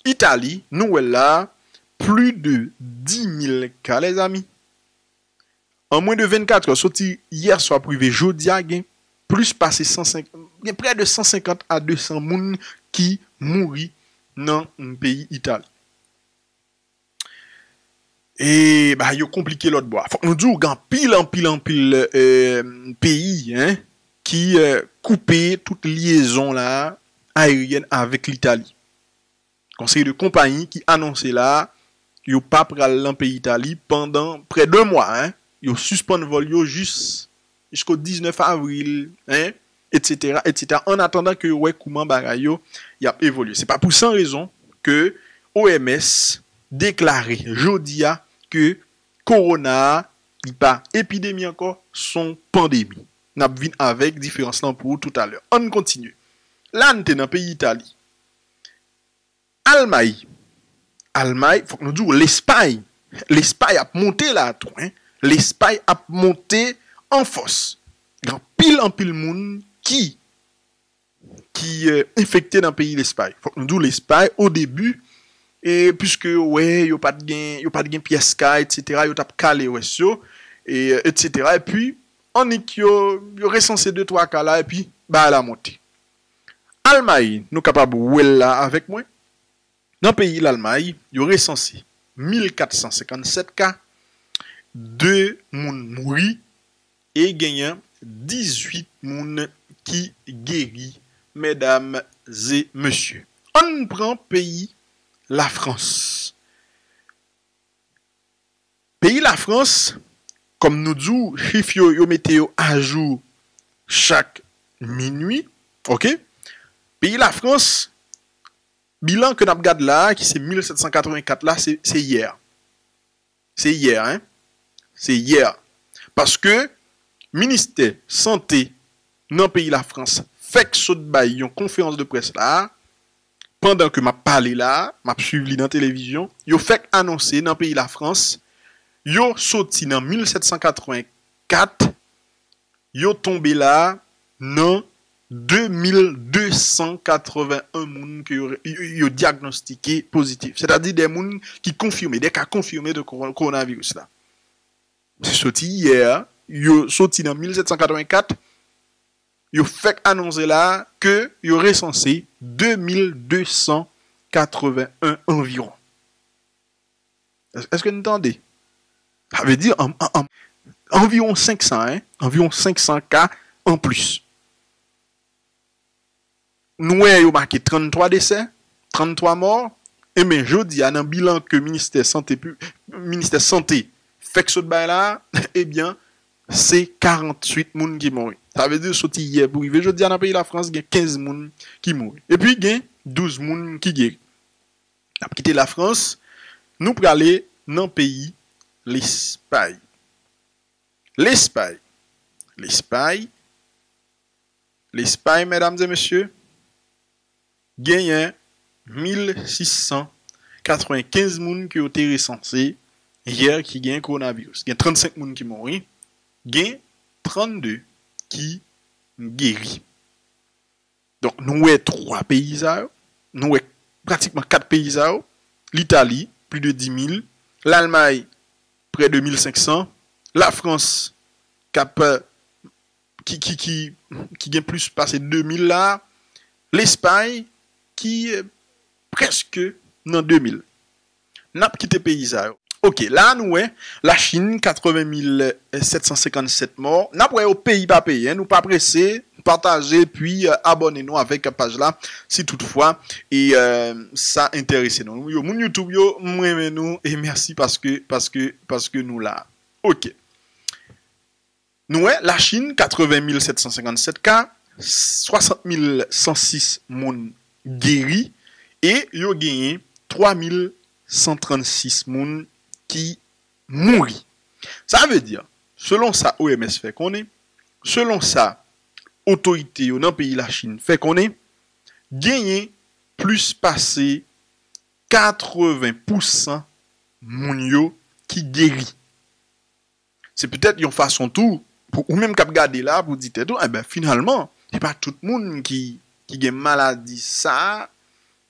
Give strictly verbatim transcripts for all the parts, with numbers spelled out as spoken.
Itali, nou wè l la, plis de dis mil ka, lèzami. An mwen de vennkat è, soti yè swa pou rive jodi a, gen plis pase san senkant, gen prè de san senkant a de san moun ki mouri nan peyi Itali. E bagay yo konplike lòtbò a. Fòk nou di w gen anpil, anpil, anpil, eh, peyi, en, ki, eh, koupe tout lyezon la ayeryèn avèk Litali. Gon seri de konpayi ki anonse la, yo pa pral nan peyi Itali pandan prè de mwa, en. Yo sispann vòl yo jis, jisko diznèf avril, en, etsetera, etsetera, an atandan ke yo wè kouman bagay yo y ap evolye. Se pa pou san rezon ke O M S deklare jodi a ke kowona a, li pa epidemi ankò, s on pandemi. N ap vin avèk diferans lan pou ou toutalè. Ann kontinye. La n te nan peyi Itali. Almay. Almay, fòk nou di w Lespay. Lespay ap monte la tou, en. Lespay ap monte an fòs. Gen anpil, anpil moun ki, ki, eh, enfekte nan peyi Lespay. Fòk nou di w Lespay, o debi, e piske yo wè, yo pa t gen, yo pa t gen pyès ka, etsetera, yo t ap kale rès yo, e, etsetera. Epi, annik yo, yo resanse de twa ka la, epi, bagay la monte. Almay, nou kapab wè l la avèk mwen. Nan peyi Lalmay, yo resanse mil kat san senkannsèt ka, de moun mouri e genyen dizuit moun ki geri, medam e mesye. Ann pran peyi Lafrans. Peyi Lafrans, kòm nou di w, chif yo, yo mete yo ajou chak minui, oke? Peyi Lafrans, bilan ke n ap gad la a, ki se mil sèt san katrevenkat la, se, se yè. Se yè, en. Se yè. Paske ministè sante nan peyi Lafrans fèk sot bay yon konferans de près la a, pandan ke m ap pale la a, m ap swiv li nan televizyon, yo fèk anonse nan peyi Lafrans, yo soti nan mil sèt san katrevenkat, yo tonbe la a nan de mil de san katreven en moun ke yo, yo, yo dyagnostike pozitif. Sètadi de moun ki konfime, de ka konfime de kowo-, kowonaviris la. Se soti yè a, yo soti nan mil sèt san katrevenkat, yo fèk anonse la a ke yo resanse de mil de san katreven en anviwon. Èske, èske n tande? Sa vle di an, an, an, anviwon senk san, en, anviwon senk san ka anplis. Nou wè yo make tranntwa desè, tranntwa mò, enben jodi a nan bilan ke ministè sante pu-, ministè sante fèk sot bay la a, ebyen, se karanntuit moun ki mouri. Sa vle di soti yè pou rive jodi a nan peyi Lafrans gen kenz moun ki mouri. Epi gen douz moun ki geri. N ap kite Lafrans, nou prale nan peyi Lespay. Lespay. Lespay. Lespay, medam e mesye, genyen mil sis san katrevenkenz moun ke yo te resanse yè ki gen kowonaviris. Gen trannsenk moun ki mouri, gen trannde ki geri. Donk, nou wè twa peyi sa yo. Nou wè pratikman kat peyi sa yo. Litali, plis de dis mil. Lalmay, prè de mil senk san. Lafrans, k ap, ki, ki, ki, ki gen plis pase de mil la. Lespay, ki, eh, prèske nan de mil. N ap kite peyi sa yo. Oke, la a nou wè Lachin, katreven mil sèt san senkannsèt mò. N ap wè yo peyi pa peyi, en. Nou pa prese, pataje, epi, eh, abòne nou avèk paj la, si toutfwa, e, eh, sa enterese nou. Yo, moun YouTube yo, m renmen nou, e mèsi paske, paske, paske nou la. Oke. Nou wè, Lachin, katreven mil sèt san senkannsèt ka, swasant mil san sis moun geri, e yo genyen twa mil san trannsis moun ki mouri. Sa vle di, selon sa O M S fè konnen, selon sa otorite yo nan peyi Lachin fè konnen, genyen plis pase katreven pousan moun yo ki geri. Se petèt yon fason tou, pou ou menm k ap gade la, pou di tèt ou, enben, finalman, se pa tout moun ki, ki gen maladi sa a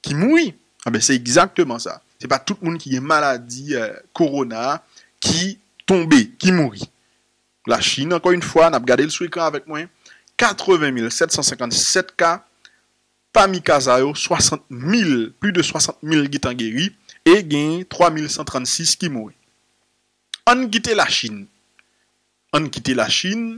ki mouri. Anben, se egzakteman sa. Se pa tout moun ki gen maladi eh, korona a ki tonbe, ki mouri. Lachin, ankò yon fwa, n ap gade l sou ekran avèk mwen, katreven mil sèt san senkannsèt ka, pami ka sa yo, swasant mil, plis de swasant mil gentan geri, e gen twa mil san trannsis ki mouri. Ann kite Lachin. Ann kite Lachin,